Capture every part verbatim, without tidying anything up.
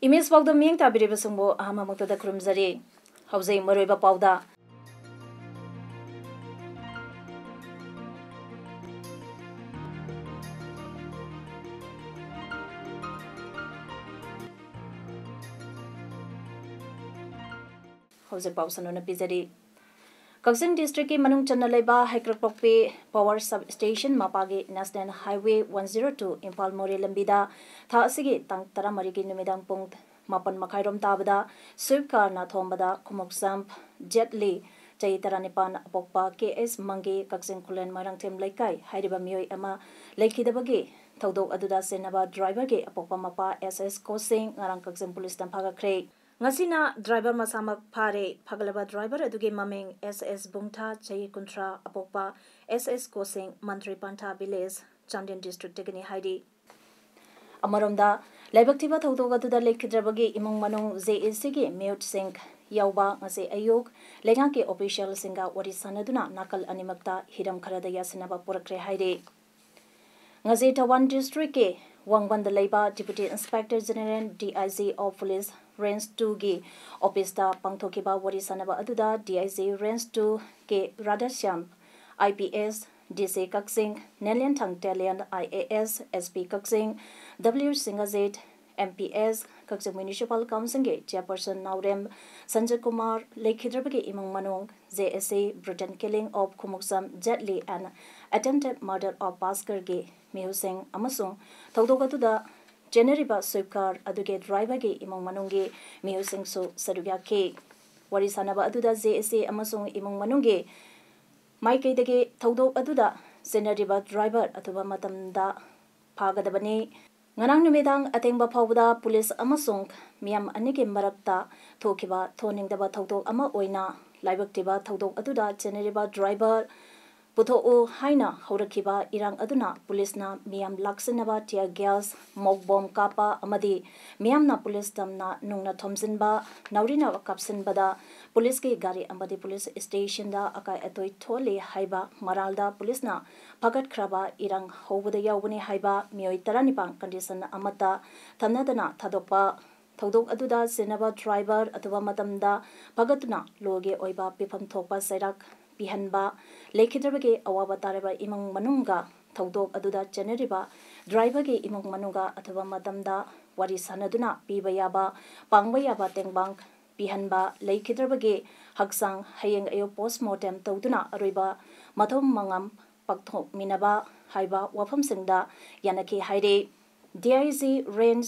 Image ꯄꯥꯎꯗ ꯃꯤꯠꯌꯦꯡ ꯇꯥꯕꯤꯔꯤꯕꯁꯤꯡꯕꯨ ꯑꯍꯥꯟꯕꯃꯛꯇꯗ ꯈꯨꯔꯨꯝꯖꯔꯤ꯫ ꯍꯧꯖꯤꯛ ꯃꯔꯨꯑꯣꯏꯕ ꯄꯥꯎꯗ꯫ ꯍꯧꯖꯤꯛ ꯄꯥꯎ ꯁꯟꯗꯣꯛꯅ ꯄꯤꯖꯔꯤ꯫ ꯀꯛꯆꯤꯡ district ꯀꯤ ꯃꯅꯨꯡ ꯆꯟꯅ ꯂꯩꯕ ꯍꯩꯀ꯭ꯔꯛꯄꯣꯛꯄꯤ power sub station ꯃꯄꯥꯒꯤ National Highway one zero two Imphal ꯃꯣꯔꯦ ꯂꯝꯕꯤꯗ ꯊꯥ ꯑꯁꯤꯒꯤ ꯇꯥꯡ ꯇꯔꯥꯃꯔꯤꯒꯤ ꯅꯨꯃꯤꯗꯥꯡ ꯄꯨꯡ ꯃꯥꯄꯟ ꯃꯈꯥꯏꯔꯣꯝ ꯇꯥꯕꯗ swift car ꯅ ꯊꯣꯝꯕꯗ ꯈꯨꯃꯨꯛꯁꯝ ꯖꯦꯠꯂꯤ, ꯆꯍꯤ ꯇꯔꯥꯅꯤꯄꯥꯟ, ꯑꯄꯣꯛꯄ ꯀꯦ ꯑꯦꯁ ꯃꯪꯒꯤ, ꯀꯛꯆꯤꯡ ꯈꯨꯂꯦꯟ ꯃꯣꯏꯔꯥꯡꯊꯦꯝ ꯂꯩꯀꯥꯏ ꯍꯥꯏꯔꯤꯕ ꯃꯤꯑꯣꯏ ꯑꯃ ꯂꯩꯈꯤꯗꯕꯒꯤ ꯊꯧꯗꯣꯛ ꯑꯗꯨꯗ ꯆꯦꯟꯅꯕ driver ꯒꯤ ꯑꯄꯣꯛꯄ ꯃꯄꯥ ꯑꯦꯁ ꯑꯦꯁ ꯀꯣꯁꯤꯡ ꯉꯔꯥꯡ ꯀꯛꯆꯤꯡ ꯄꯨꯂꯤꯁꯅ ꯐꯥꯒꯠꯈ꯭ꯔꯦ꯫ ꯉꯁꯤꯅ driver ꯃꯁꯥꯃꯛ ꯐꯥꯔꯦ꯫ ꯐꯥꯒꯠꯂꯕ driver ꯑꯗꯨꯒꯤ ꯃꯃꯤꯡ ꯑꯦꯁ ꯑꯦꯁ ꯕꯨꯡꯊꯥ, ꯆꯍꯤ ꯀꯨꯟꯊ꯭ꯔꯥ, ꯑꯄꯣꯛꯄ ꯑꯦꯁ ꯑꯦꯁ ꯀꯣꯁꯤꯡ, ꯃꯟꯇ꯭ꯔꯤ ꯄꯟꯊꯥ village, ꯆꯥꯟꯗꯦꯜ district ꯇꯒꯤꯅꯤ ꯍꯥꯏꯔꯤ꯫ ꯑꯃꯔꯣꯝꯗ, ꯂꯥꯏꯕꯛ ꯊꯤꯕ ꯊꯧꯗꯣꯛ ꯑꯗꯨꯗ ꯂꯩꯈꯤꯗ꯭ꯔꯕꯒꯤ ꯏꯃꯨꯡ ꯃꯅꯨꯡ, ꯖꯦ ꯑꯦ ꯁꯤ ꯒꯤ ꯃꯤꯍꯨꯠꯁꯤꯡ ꯌꯥꯎꯕ ꯉꯁꯤ ꯑꯌꯨꯛ ꯂꯩꯉꯥꯛꯀꯤ official ꯁꯤꯡꯒ ꯋꯥꯔꯤ ꯁꯥꯟꯅꯗꯨꯅ ꯅꯥꯀꯜ ꯑꯅꯤꯃꯛꯇ ꯍꯤꯔꯝ ꯈꯔꯗ ꯌꯥꯁꯤꯟꯅꯕ ꯄꯨꯔꯛꯈ꯭ꯔꯦ ꯍꯥꯏꯔꯤ꯫ ꯉꯁꯤ ꯊꯧꯕꯥꯜ district ꯀꯤ ꯋꯥꯡꯕꯟꯗ ꯂꯩꯕ Deputy Inspector General, D I G of Police, Range two ꯒꯤ office ꯇ ꯄꯥꯡꯊꯣꯛꯈꯤꯕ ꯋꯥꯔꯤ ꯁꯥꯟꯅꯕ ꯑꯗꯨꯗ D I G Range two K Radhashyam, I P S, D C Kakching, ꯅꯦꯂꯦꯟꯊꯪ ꯇꯦꯂꯦꯟ, I A S, S P Kakching, W Singhajit, M P S, Kakching Municipal Council ꯒꯤ chairperson Naorem Sanjay Kumar, ꯂꯩꯈꯤꯗ꯭ꯔꯕꯒꯤ ꯏꯃꯨꯡ ꯃꯅꯨꯡ, J A C, brutal killing of ꯈꯨꯃꯨꯛꯁꯝ Jaitley and attempted murder of Bhaskar ꯒꯤ ꯃꯤꯍꯨꯠꯁꯤꯡ ꯑꯃꯁꯨꯡ ꯊꯧꯗꯣꯛ ꯑꯗꯨꯗ ꯆꯦꯟꯅꯔꯤꯕ swift car ꯑꯗꯨꯒꯤ driver ꯒꯤ ꯏꯃꯨꯡ ꯃꯅꯨꯡꯒꯤ ꯃꯤꯑꯣꯏꯁꯤꯡꯁꯨ ꯁꯔꯨꯛ ꯌꯥꯈꯤ꯫ ꯋꯥꯔꯤ ꯁꯥꯟꯅꯕ ꯑꯗꯨꯗ J A C ꯑꯃꯁꯨꯡ ꯏꯃꯨꯡ ꯃꯅꯨꯡꯒꯤ ꯃꯥꯏꯀꯩꯗꯒꯤ ꯊꯧꯗꯣꯛ ꯑꯗꯨꯗ ꯆꯦꯟꯅꯔꯤꯕ driver ꯑꯊꯨꯕ ꯃꯇꯝꯗ ꯐꯥꯒꯗꯕꯅꯤ, ꯉꯔꯥꯡ ꯅꯨꯃꯤꯗꯥꯡ ꯑꯊꯦꯡꯕ ꯐꯥꯎꯕꯗ ꯄꯨꯂꯤꯁ ꯑꯃꯁꯨꯡ ꯃꯤꯌꯥꯝ ꯑꯅꯤꯒꯤ ꯃꯔꯛꯇ ꯊꯣꯛꯈꯤꯕ ꯊꯣꯟꯅꯤꯡꯗꯕ ꯊꯧꯗꯣꯛ ꯑꯃ ꯑꯣꯏꯅ ꯂꯥꯏꯕꯛ ꯊꯤꯕ ꯊꯧꯗꯣꯛ ꯑꯗꯨꯗ ꯆꯦꯟꯅꯔꯤꯕ ꯗ꯭ꯔꯥꯏꯚꯔ ꯄꯨꯊꯣꯛꯎ ꯍꯥꯏꯅ ꯍꯧꯔꯛꯈꯤꯕ ꯏꯔꯥꯡ ꯑꯗꯨꯅ ꯄꯨꯂꯤꯁꯅ ꯃꯤꯌꯥꯝ ꯂꯥꯛꯁꯤꯟꯅꯕ tear gas, smoke bomb ꯀꯥꯞꯄ ꯑꯃꯗꯤ ꯃꯤꯌꯥꯝꯅ ꯄꯨꯂꯤꯁ ꯇꯝꯅ ꯅꯨꯡꯅ ꯊꯣꯝꯖꯤꯟꯕ, ꯅꯥꯎꯔꯤꯅ ꯀꯥꯞꯁꯤꯟꯕꯗ ꯄꯨꯂꯤꯁꯀꯤ ꯒꯥꯔꯤ ꯑꯃꯗꯤ ꯄꯨꯂꯤꯁ ꯁ꯭ꯇꯦꯁꯟꯗ ꯑꯀꯥꯏ ꯑꯇꯣꯏ ꯊꯣꯛꯍꯜꯂꯤ ꯍꯥꯏꯕ ꯃꯔꯥꯜꯗ ꯄꯨꯂꯤꯁꯅ ꯐꯒꯠꯈ꯭ꯔꯕ ꯏꯔꯥꯡ ꯍꯧꯕꯗ ꯌꯥꯎꯕꯅꯤ ꯍꯥꯏꯕ ꯃꯤꯑꯣꯏ ꯇꯔꯥꯅꯤꯄꯥꯟ condition ꯑꯃꯠꯇ ꯊꯝꯅꯗꯅ ꯊꯥꯗꯣꯛꯄ, ꯊꯧꯗꯣꯛ ꯑꯗꯨꯗ ꯆꯦꯟꯅꯕ ꯗ꯭ꯔꯥꯏꯚꯔ ꯑꯊꯨꯕ ꯃꯇꯝꯗ ꯐꯒꯠꯇꯨꯅ ꯂꯣꯒꯤ ꯑꯣꯏꯕ ꯄꯤꯐꯝ ꯊꯣꯛꯄ ꯆꯩꯔꯥꯛ ꯄꯤꯍꯟꯕ, ꯂꯩꯈꯤꯗ꯭ꯔꯕꯒꯤ ꯑꯋꯥꯕ ꯇꯥꯔꯕ ꯏꯃꯨꯡ ꯃꯅꯨꯡꯒ ꯊꯧꯗꯣꯛ ꯑꯗꯨꯗ ꯆꯦꯟꯅꯔꯤꯕ ꯗ꯭ꯔꯥꯏꯚꯔꯒꯤ ꯏꯃꯨꯡ ꯃꯅꯨꯡꯒ ꯑꯊꯨꯕ ꯃꯇꯝꯗ ꯋꯥꯔꯤ ꯁꯥꯅꯗꯨꯅ ꯄꯤꯕ ꯌꯥꯕ, ꯄꯥꯡꯕ ꯌꯥꯕ ꯇꯦꯡꯕꯥꯡ ꯄꯤꯍꯟꯕ, ꯂꯩꯈꯤꯗ꯭ꯔꯕꯒꯤ ꯍꯛꯆꯥꯡ ꯍꯌꯦꯡ ꯑꯌꯨꯛ post mortem ꯇꯧꯗꯨꯅ ꯑꯔꯣꯏꯕ ꯃꯊꯧ ꯃꯉꯝ ꯄꯥꯡꯊꯣꯛꯃꯤꯟꯅꯕ ꯍꯥꯏꯕ ꯋꯥꯐꯝꯁꯤꯡꯗ ꯌꯥꯅꯈꯤ ꯍꯥꯏꯔꯤ꯫ DIG Range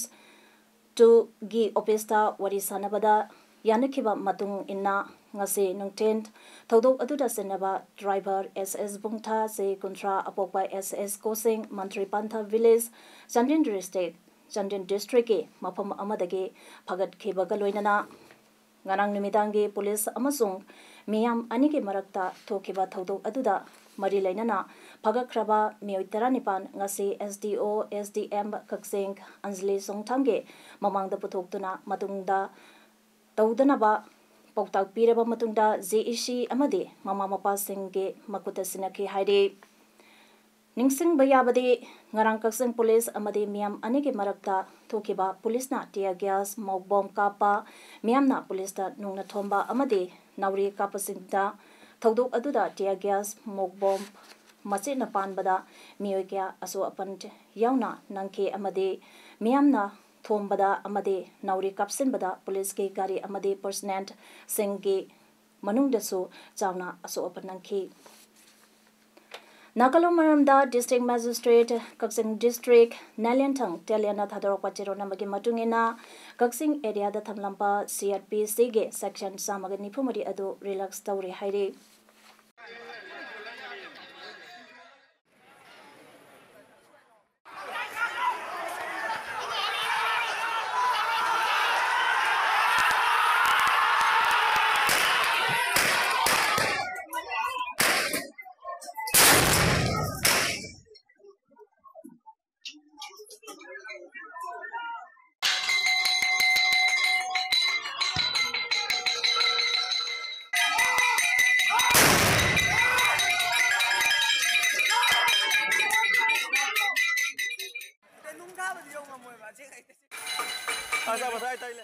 two ꯒꯤ office ꯇ ꯋꯥꯔꯤ ꯁꯥꯅꯕꯗ ꯌꯥꯅꯈꯤꯕ ꯃꯇꯨꯡ ꯏꯟꯅ ꯉꯁꯤ ꯅꯨꯡꯊꯤꯜ ꯊꯧꯗꯣꯛ ꯑꯗꯨꯗ ꯆꯦꯟꯅꯕ ꯗ꯭ꯔꯥꯏꯚꯔ S S ꯕꯨꯡꯊꯥ, ꯆꯍꯤ ꯀꯨꯟꯊ꯭ꯔꯥ, ꯑꯄꯣꯛꯄ S S ꯀꯣꯁꯤꯡ, ꯃꯟꯇ꯭ꯔꯤ ꯄꯥꯟꯊ village, Chandel district, Chandel district ꯀꯤ ꯃꯐꯝ ꯑꯃꯗꯒꯤ ꯐꯒꯠꯈꯤꯕꯒ ꯂꯣꯏꯅꯅ ꯉꯔꯥꯡ ꯅꯨꯃꯤꯗꯥꯡꯒꯤ ꯄꯨꯂꯤꯁ ꯑꯃꯁꯨꯡ ꯃꯤꯌꯥꯝ ꯑꯅꯤꯒꯤ ꯃꯔꯛꯇ ꯊꯣꯛꯈꯤꯕ ꯊꯧꯗꯣꯛ ꯑꯗꯨꯗ ꯃꯔꯤ ꯂꯩꯅꯅ ꯐꯒꯠꯈ꯭ꯔꯕ ꯃꯤꯑꯣꯏ ꯇꯔꯥꯅꯤꯄꯥꯟ ꯉꯁꯤ SDO, SDM ꯀꯛꯆꯤꯡ ꯑꯟꯖꯂꯤ ꯆꯣꯡꯊꯥꯝꯒꯤ ꯃꯃꯥꯡꯗ ꯄꯨꯊꯣꯛꯇꯨꯅ ꯃꯇꯨꯡꯗ ꯇꯧꯗꯅꯕ ꯄꯥꯎꯇꯥꯛ ꯄꯤꯔꯕ ꯃꯇꯨꯡꯗ JEC ꯑꯃꯗꯤ ꯃꯃꯥ ꯃꯄꯥꯁꯤꯡꯒꯤ ꯃꯈꯨꯠꯇ ꯁꯤꯟꯅꯈꯤ ꯍꯥꯏꯔꯤ꯫ ꯅꯤꯡꯁꯤꯡꯕ ꯌꯥꯕꯗꯤ, ꯉꯔꯥꯡ ꯀꯛꯆꯤꯡ ꯄꯨꯂꯤꯁ ꯑꯃꯗꯤ ꯃꯤꯌꯥꯝ ꯑꯅꯤꯒꯤ ꯃꯔꯛꯇ ꯊꯣꯛꯈꯤꯕ ꯄꯨꯂꯤꯁꯅ tear gas, smoke bomb ꯀꯥꯞꯄ, ꯃꯤꯌꯥꯝꯅ ꯄꯨꯂꯤꯁꯇ ꯅꯨꯡꯅ ꯊꯣꯝꯕ ꯑꯃꯗꯤ ꯅꯥꯎꯔꯤ ꯀꯥꯞꯄꯁꯤꯡꯗ ꯊꯧꯗꯣꯛ ꯑꯗꯨꯗ tear gas, smoke bomb ꯃꯆꯦꯠꯅ ꯄꯥꯟꯕꯗ ꯃꯤꯑꯣꯏ ꯀꯌꯥ ꯑꯁꯣꯛ ꯑꯄꯟ ꯌꯥꯎꯅ ꯅꯪꯈꯤ ꯑꯃꯗꯤ ꯃꯤꯌꯥꯝꯅ ꯊꯣꯝꯕꯗ ꯑꯃꯗꯤ ꯅꯥꯎꯔꯤ ꯀꯥꯞꯁꯤꯟꯕꯗ ꯄꯨꯂꯤꯁꯀꯤ ꯒꯥꯔꯤ ꯑꯃꯗꯤ personnel ꯁꯤꯡꯒꯤ ꯃꯅꯨꯡꯗꯁꯨ ꯆꯥꯎꯅ ꯑꯁꯣꯛ ꯑꯄꯟ ꯅꯪꯈꯤ꯫ ꯅꯥꯀꯜꯂꯣꯟ ꯃꯔꯝꯗ District Magistrate, ꯀꯛꯆꯤꯡ district, ꯅꯥꯏꯂꯦꯟꯊꯪ ꯇꯦꯂꯦꯟꯅ ꯊꯥꯗꯣꯔꯛꯄ ꯆꯦꯔꯣꯜ ꯑꯃꯒꯤ ꯃꯇꯨꯡ ꯏꯟꯅ, ꯀꯛꯆꯤꯡ area ꯗ ꯊꯝꯂꯝꯕ CrPC ꯒꯤ section ꯆꯥꯝꯃꯒ ꯅꯤꯐꯨ ꯃꯔꯤ ꯑꯗꯨ relax ꯇꯧꯔꯦ ꯍꯥꯏꯔꯤ꯫ ꯑꯁ, ꯃꯁꯥꯏ ꯇꯥꯏꯂꯦ꯫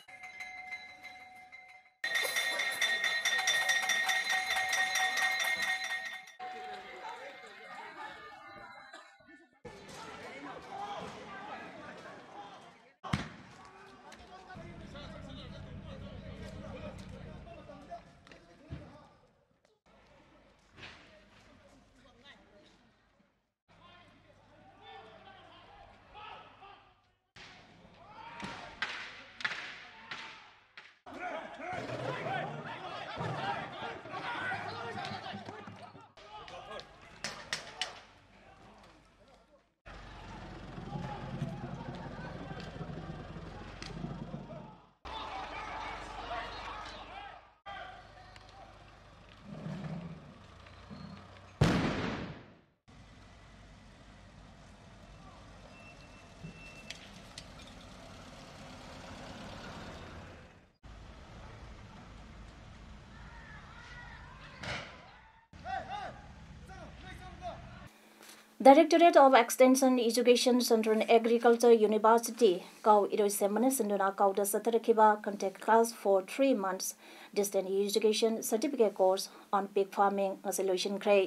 Directorate of Extension Education, Central Agriculture University, ꯀꯥꯎ ꯏꯔꯣꯏꯁꯦꯝꯕꯅ ꯁꯤꯟꯗꯨꯅ ꯀꯥꯎꯗ ꯆꯠꯊꯔꯛꯈꯤꯕ contact class for three months distance education certificate course on pig farming ꯉꯁꯤ ꯂꯣꯏꯁꯤꯟꯈ꯭ꯔꯦ꯫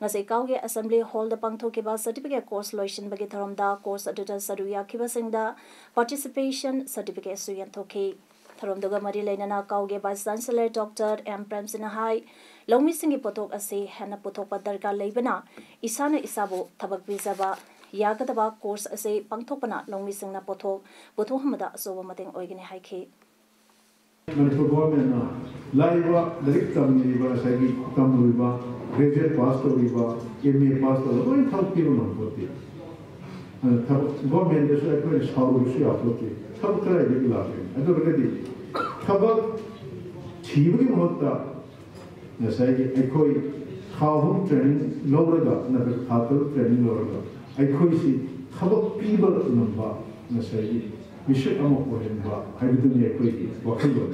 ꯉꯁꯤ ꯀꯥꯎꯒꯤ assembly hall ꯗ ꯄꯥꯡꯊꯣꯛꯈꯤꯕ certificate course ꯂꯣꯏꯁꯤꯟꯕꯒꯤ ꯊꯧꯔꯝꯗ course ꯑꯗꯨꯗ ꯁꯔꯨꯛ ꯌꯥꯈꯤꯕꯁꯤꯡꯗ participation certificate ꯁꯨ ꯌꯦꯟꯊꯣꯛꯈꯤ꯫ ꯊꯧꯔꯝꯗꯨꯒ ꯃꯔꯤ ꯂꯩꯅꯅ ꯀꯥꯎꯒꯤ Vice Chancellor Doctor ꯑꯦꯝ ꯄ꯭ꯔꯦꯝꯖꯤꯠꯅ ꯍꯥꯏ, ꯂꯧꯃꯤꯁꯤꯡꯒꯤ ꯄꯣꯠꯊꯣꯛ ꯑꯁꯤ ꯍꯦꯟꯅ ꯄꯨꯊꯣꯛꯄ ꯗꯔꯀꯥꯔ ꯂꯩꯕꯅ ꯏꯁꯥꯅ ꯏꯁꯥꯕꯨ ꯊꯕꯛ ꯄꯤꯖꯕ ꯌꯥꯒꯗꯕ course ꯑꯁꯤ ꯄꯥꯡꯊꯣꯛꯄꯅ ꯂꯧꯃꯤꯁꯤꯡꯅ ꯄꯣꯠꯊꯣꯛ ꯄꯨꯊꯣꯛꯍꯟꯕꯗ ꯑꯆꯧꯕ ꯃꯇꯦꯡ ꯑꯣꯏꯒꯅꯤ ꯍꯥꯏꯈꯤ꯫ ꯃꯅꯤꯄꯨꯔ ꯒꯣꯔꯃꯦꯟꯅ ꯂꯥꯛꯏꯕ ꯂꯥꯏꯔꯤꯛ ꯇꯝꯂꯤꯕ, ꯉꯁꯥꯏꯒꯤ ꯇꯝꯂꯤꯕ, graduate pass ꯇꯧꯔꯤꯕ, ꯑꯦꯝ ꯑꯦ pass ꯇꯧꯔꯤꯕ ꯂꯣꯏꯅ ꯊꯕꯛ ꯄꯤꯕ ꯉꯝꯄꯣꯠꯇꯦ꯫ ꯑꯗꯨꯅ ꯊꯕꯛ ꯒꯣꯔꯃꯦꯟꯗꯁꯨ ꯑꯩꯈꯣꯏꯅ ꯁꯥꯎꯔꯨꯕꯁꯨ ꯌꯥꯄꯣꯠꯇꯦ꯫ ꯊꯕꯛ ꯀꯗꯥꯏꯗꯒꯤ ꯂꯥꯛꯀꯅꯤ? ꯑꯗꯨ ꯑꯣꯏꯔꯒꯗꯤ ꯊꯕꯛ ꯊꯤꯕꯒꯤ ꯃꯍꯨꯠꯇ ꯉꯁꯥꯏꯒꯤ ꯑꯩꯈꯣꯏ ꯊꯥ ꯑꯍꯨꯝ training ꯂꯧꯔꯒ ꯅꯠꯇ꯭ꯔꯒ ꯊꯥ ꯇꯔꯨꯛ training ꯂꯧꯔꯒ ꯑꯩꯈꯣꯏꯁꯤ ꯊꯕꯛ ꯄꯤꯕ ꯉꯝꯕ ꯉꯁꯥꯏꯒꯤ ꯃꯤꯁꯛ ꯑꯃ ꯑꯣꯏꯍꯟꯕ ꯍꯥꯏꯕꯗꯨꯅꯤ ꯑꯩꯈꯣꯏꯒꯤ ꯋꯥꯈꯜꯂꯣꯟ꯫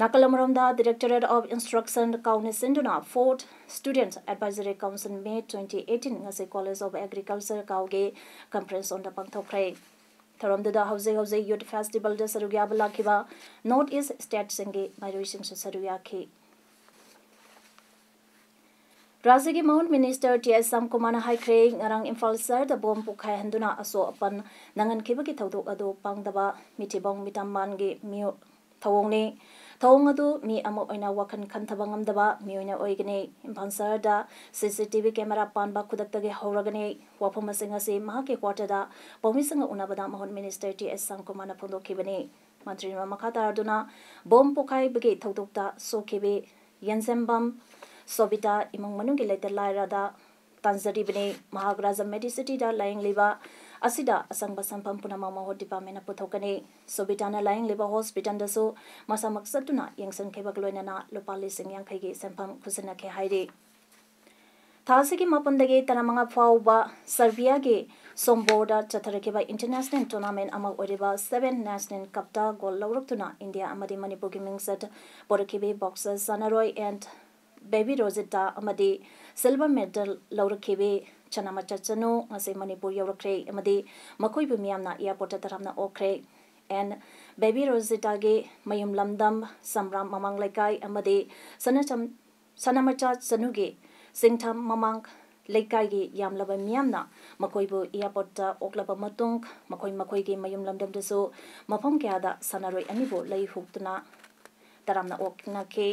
ꯅꯥꯀꯜ ꯑꯃꯔꯣꯝꯗ Directorate of Instruction ꯀꯥꯎꯅ ꯁꯤꯟꯗꯨꯅ Fourth Students Advisory Council May twenty eighteen ꯉꯁꯤ College of Agriculture ꯀꯥꯎꯒꯤ conference hall ꯗ ꯄꯥꯡꯊꯣꯛꯈ꯭ꯔꯦ꯫ ꯊꯧꯔꯝꯗꯨꯗ ꯍꯧꯖꯤꯛ ꯍꯧꯖꯤꯛ ꯌꯨꯠ ꯐꯦꯁꯇꯤꯚꯦꯜꯗ ꯁꯔꯨꯛ ꯌꯥꯕ ꯂꯥꯛꯈꯤꯕ ꯅꯣꯔꯠ ꯏꯁ ꯁ꯭ꯇꯦꯠꯁꯤꯡꯒꯤ ꯃꯍꯩꯔꯣꯏꯁꯤꯡꯁꯨ ꯁꯔꯨꯛ ꯌꯥꯈꯤ꯫ ꯔꯥꯖ꯭ꯌꯒꯤ ꯃꯥꯎꯟ ꯃꯤꯅꯤꯁꯇꯔ ꯇꯤ ꯑꯦꯁ ꯁ꯭ꯌꯥꯝꯀꯨꯃꯥꯔꯅ ꯍꯥꯏꯈ꯭ꯔꯦ, ꯉꯔꯥꯡ ꯏꯝꯐꯥꯜ ꯁꯍꯔꯗ ꯕꯣꯝ ꯄꯣꯈꯥꯏꯍꯟꯗꯨꯅ ꯑꯁꯣꯛ ꯑꯄꯟ ꯅꯪꯍꯟꯈꯤꯕꯒꯤ ꯊꯧꯗꯣꯛ ꯑꯗꯨ ꯄꯥꯡꯗꯕ ꯃꯤꯊꯤꯕꯣꯡ ꯃꯤꯇꯝꯕꯥꯟꯒꯤ ꯃꯤꯑꯣ-, ꯊꯧꯑꯣꯡꯅꯤ꯫ ꯊꯧꯑꯣꯡ ꯑꯗꯨ ꯃꯤ ꯑꯃ ꯑꯣꯏꯅ ꯋꯥꯈꯜ ꯈꯟꯊꯕ ꯉꯝꯗꯕ ꯃꯤꯑꯣꯏꯅ ꯑꯣꯏꯒꯅꯤ꯫ ꯏꯝꯐꯥꯜ ꯁꯍꯔꯗ ꯁꯤ ꯁꯤ ꯇꯤ ꯚꯤ ꯀꯦꯃꯦꯔꯥ ꯄꯥꯟꯕ ꯈꯨꯗꯛꯇꯒꯤ ꯍꯧꯔꯒꯅꯤ꯫ ꯋꯥꯐꯝꯁꯤꯡ ꯑꯁꯤ ꯃꯍꯥꯛꯀꯤ ꯀ꯭ꯋꯥꯇꯔꯗ ꯄꯥꯎꯃꯤꯁꯤꯡꯒ ꯎꯅꯕꯗ ꯃꯥꯎꯟ ꯃꯤꯅꯤꯁꯇꯔ ꯇꯤ ꯑꯦꯁ ꯁ꯭ꯌꯥꯝꯀꯨꯃꯥꯔꯅ ꯐꯣꯡꯗꯣꯛꯈꯤꯕꯅꯤ꯫ ꯃꯟꯇ꯭ꯔꯤꯅ ꯃꯈꯥ ꯇꯥꯔꯗꯨꯅ ꯕꯣꯝ ꯄꯣꯈꯥꯏꯕꯒꯤ ꯊꯧꯗꯣꯛꯇ ꯁꯣꯛꯈꯤꯕꯤ ꯌꯦꯟꯖꯦꯝꯕꯝ ꯁꯣꯕꯤꯇꯥ ꯏꯃꯨꯡ ꯃꯅꯨꯡꯒꯤ ꯂꯩꯇ ꯂꯥꯏꯔꯗ ꯇꯥꯟꯖꯔꯤꯕꯅꯤ꯫ ꯃꯍꯥꯛ ꯔꯥꯖ ꯃꯦꯗꯤꯁꯤꯇꯤꯗ ꯂꯥꯌꯦꯡꯂꯤꯕ ꯑꯁꯤꯗ ꯑꯁꯪꯕ ꯁꯦꯟꯐꯝ ꯄꯨꯝꯅꯃꯛ ꯃꯍꯨꯠ ꯗꯤꯄꯥꯔꯠꯃꯦꯟꯅ ꯄꯨꯊꯣꯛꯀꯅꯤ꯫ ꯁꯣꯕꯤꯇꯥꯅ ꯂꯥꯌꯦꯡꯂꯤꯕ ꯍꯣꯁꯄꯤꯇꯥꯜꯗꯁꯨ ꯃꯁꯥꯃꯛ ꯆꯠꯇꯨꯅ ꯌꯦꯡꯁꯤꯟꯈꯤꯕꯒ ꯂꯣꯏꯅꯅ ꯂꯨꯄꯥ ꯂꯤꯁꯤꯡ ꯌꯥꯡꯈꯩꯒꯤ ꯁꯦꯟꯐꯝ ꯈꯨꯠꯁꯤꯟꯅꯈꯤ ꯍꯥꯏꯔꯤ꯫ ꯊꯥ ꯑꯁꯤꯒꯤ ꯃꯥꯄꯟꯗꯒꯤ ꯇꯔꯥꯃꯉꯥ ꯐꯥꯎꯕ ꯁꯔꯕꯤꯌꯥꯒꯤ ꯁꯣꯝꯕꯣꯔꯗ ꯆꯠꯊꯔꯛꯈꯤꯕ ꯏꯟꯇꯔꯅꯦꯁꯅꯦꯜ ꯇꯣꯔꯅꯥꯃꯦꯟ ꯑꯃ ꯑꯣꯏꯔꯤꯕ ꯁꯦꯚꯦꯟ ꯅꯦꯁꯅꯦꯜ ꯀꯞꯇ ꯒꯣꯜ ꯂꯧꯔꯛꯇꯨꯅ ꯏꯟꯗꯤꯌꯥ ꯑꯃꯗꯤ ꯃꯅꯤꯄꯨꯔꯒꯤ ꯃꯤꯡꯆꯠ ꯄꯨꯔꯛꯈꯤꯕꯤ ꯕꯣꯛꯁꯔ ꯁꯥꯟꯅꯔꯣꯏ ꯑꯦꯟ ꯕꯦꯕꯤ ꯔꯣꯖꯤꯇꯥ ꯑꯃꯗꯤ ꯁꯤꯜꯚꯔ ꯃꯦꯗꯜ ꯂꯧꯔꯛꯈꯤꯕꯤ ꯆꯅꯥꯃꯆꯥ ꯆꯅꯨ ꯉꯁꯤ ꯃꯅꯤꯄꯨꯔ ꯌꯧꯔꯛꯈ꯭ꯔꯦ ꯑꯃꯗꯤ ꯃꯈꯣꯏꯕꯨ ꯃꯤꯌꯥꯝꯅ ꯑꯦꯌꯥꯔꯄꯣꯔꯠꯇ ꯇꯔꯥꯝꯅ ꯑꯣꯛꯈ꯭ꯔꯦ꯫ ꯑꯦꯟ ꯕꯦꯕꯤ ꯔꯣꯖꯤꯇꯥꯒꯤ ꯃꯌꯨꯝ ꯂꯝꯗꯝ ꯁꯝꯔꯥꯝ ꯃꯃꯥꯡ ꯂꯩꯀꯥꯏ ꯑꯃꯗꯤ ꯁꯅꯥꯆꯝ-, ꯁꯅꯥꯃꯆꯥ ꯆꯅꯨꯒꯤ ꯆꯤꯡꯊꯝ ꯃꯃꯥꯡ ꯂꯩꯀꯥꯏꯒꯤ ꯌꯥꯝꯂꯕ ꯃꯤꯌꯥꯝꯅ ꯃꯈꯣꯏꯕꯨ ꯑꯦꯌꯥꯔꯄꯣꯔꯠꯇ ꯑꯣꯛꯂꯕ ꯃꯇꯨꯡ ꯃꯈꯣꯏ ꯃꯈꯣꯏꯒꯤ ꯃꯌꯨꯝ ꯂꯝꯗꯝꯗꯁꯨ ꯃꯐꯝ ꯀꯌꯥꯗ ꯁꯥꯟꯅꯔꯣꯏ ꯑꯅꯤꯕꯨ ꯂꯩ ꯍꯨꯛꯇꯨꯅ ꯇꯔꯥꯝꯅ ꯑꯣꯛꯅꯈꯤ꯫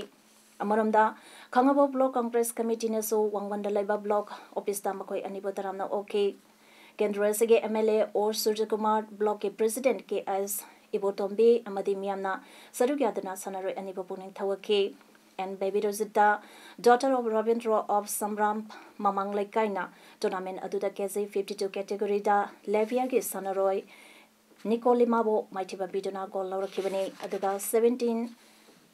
ꯑꯃꯔꯣꯝꯗ, ꯈꯥꯉꯕꯣꯛ ꯕ꯭ꯂꯣꯛ ꯀꯪꯒ꯭ꯔꯦꯁ ꯀꯃꯤꯇꯤꯅꯁꯨ ꯋꯥꯡꯕꯟꯗ ꯂꯩꯕ ꯕ꯭ꯂꯣꯛ ꯑꯣꯐꯤꯁꯇ ꯃꯈꯣꯏ ꯑꯅꯤꯕꯨ ꯇꯔꯥꯝꯅ ꯑꯣꯛꯈꯤ꯫ ꯀꯦꯟꯗ꯭ꯔ ꯑꯁꯤꯒꯤ ꯑꯦꯝ ꯑꯦꯜ ꯑꯦ ꯑꯣ ꯁꯨꯔꯖꯀꯨꯃꯥꯔ, ꯕ꯭ꯂꯣꯛꯀꯤ ꯄ꯭ꯔꯦꯁꯤꯗꯦꯟꯠ ꯀꯦ ꯑꯦꯁ ꯏꯕꯣꯇꯣꯝꯕꯤ ꯑꯃꯗꯤ ꯃꯤꯌꯥꯝꯅ ꯁꯔꯨꯛ ꯌꯥꯗꯨꯅ ꯁꯥꯟꯅꯔꯣꯏ ꯑꯅꯤꯕꯨ ꯄꯨꯛꯅꯤꯡ ꯊꯧꯒꯠꯈꯤ꯫ N Bebi Rojita, daughter of Rabindro of Samram ꯃꯃꯥꯡ ꯂꯩꯀꯥꯏꯅ ꯇꯣꯔꯅꯥꯃꯦꯟ ꯑꯗꯨꯗ ꯀꯦ ꯖꯤ ꯐꯤꯐꯇꯤ ꯇꯨ ꯀꯦꯇꯦꯒꯣꯔꯤꯗ ꯂꯦꯕꯤꯌꯥꯒꯤ ꯁꯥꯟꯅꯔꯣꯏ ꯅꯤꯀꯣꯂꯤꯃꯥꯕꯨ ꯃꯥꯏꯊꯤꯕ ꯄꯤꯗꯨꯅ ꯒꯣꯜ ꯂꯧꯔꯛꯈꯤꯕꯅꯤ꯫ ꯑꯗꯨꯒ ꯁꯚꯦꯟꯇꯤꯟ